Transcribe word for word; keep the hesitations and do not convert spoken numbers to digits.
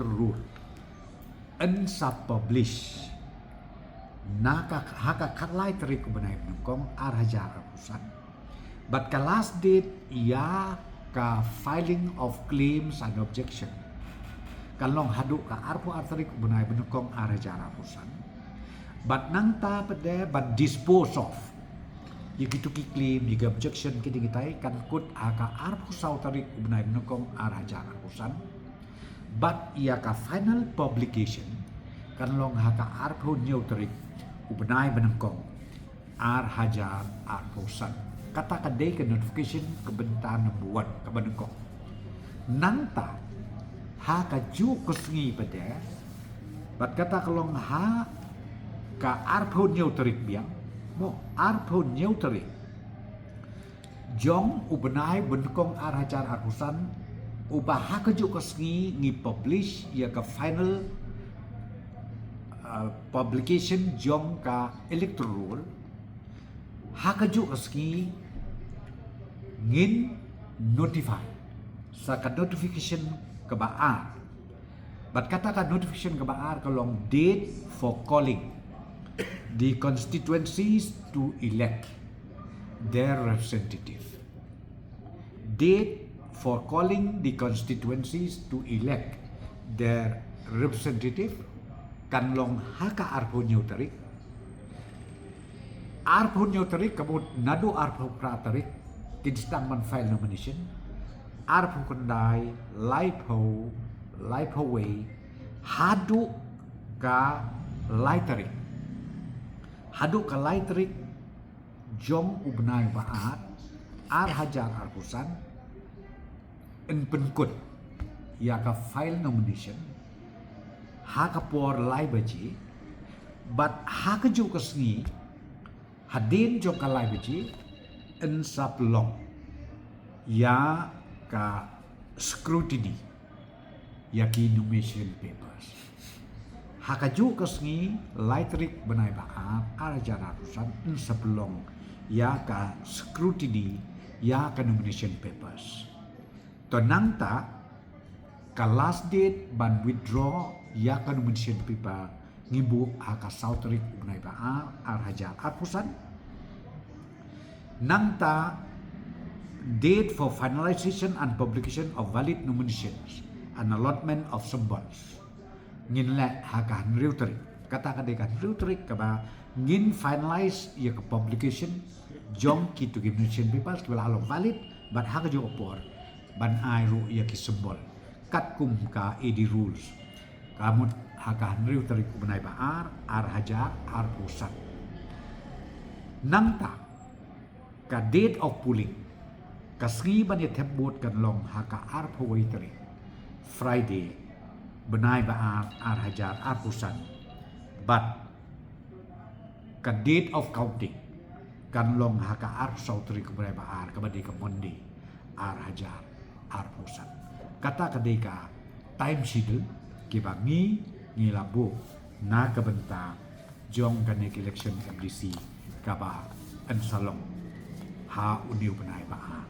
Roll yn sa publish na ka, ha ka khatlai tarik u bnai ba nyngkong ar hajar arphew san. Bad ka last date ïa ka filing of claims and objection kan long haduh ka arphew ar tarik u bnai ba nyngkong ar hajar arphew san. Bad nangta pat de ban dispose of ïa kitu ki claim, ïa ki objection, ki dei kitai kan kut ha ka arphew saw tarik u bnai ba nyngkong ar hajar arphew san. Bad ïa ka final publication kan long ha ka arphew hynñiew tarik u bnai ba nyngkong ar hajar arphew san. Kata ka dei ka notification ka bynta number one, ka ba nyngkong. Nangta ha kajuh ka sngi pat de, bad kata ka long ha ka arphew hynñiew tarik biang, mo, arphew hynñiew tarik jong u bnai ba nyngkong ar hajar arphew san, uba ha kajuh ka sngi ngi publish ïa ka final, uh, publication jong ka electoral roll. Ha kajuh ka sngi ngin notify sa ka notification ka ba ar. Bad kata ka notification ka ba ar ka long date for calling the constituencies to elect their representative. Date for calling the constituencies to elect their representative kan long ha ka arphew hynñiew tarik. Arphew hynñiew tarik, ka mut naduh arphew phra tarik kin sdang ban file nomination. Arphew khyndai, laiphew, laiphew wei, haduh ka lai tarik. Haduh ka lai tarik jong u bnai ba ar, ar hajar arphew san, yn pynkut ïa ka file nomination ha ka por lai baje. Bad ha kajuh ka sngi, hadien jong ka lai baje, yn sa pynlong ïa ka scrutiny ïa ki nomination papers. Ha kajuh ka sngi, lai tarik bnai ba ar, ar hajar arphew san, yn sa pynlong ïa ka scrutiny ïa ka nomination papers. To nangta ka last date ban withdraw ïa ka nomination paper ngi buh ha ka saw tarik u bnai ba ar, ar hajar arphew san. Nangta date for finalization and publication of valid nominations and allotment of symbols ngin leh ha ka hynriew tarik. Kata ka dei ka hynriew tarik kaba ngin finalize ïa ka publication jong kitu ki nomination papers kiba la long valid, bad ha kajuh ka por ban ai ruh ïa ki symbol katkum ka A D rules. Ka mut ha ka hynriew tarik u bnai ba ar, ar hajar arphew san. Nangta ka date of polling, ka sngi ban ïa thep vote, kan long ha ka arphew wei tarik, Friday, bnai ba ar, ar hajar arphew san. Bad ka date of counting kan long ha ka arphew saw tarik u bnai ba ar, kaba dei ka Monday, ar hajar arphew san. Kata ka dei ka time schedule kiba ngi, ngi la buh na ka bynta jong kane ka election M D C kaba yn sa long ha une u bnai ba ar.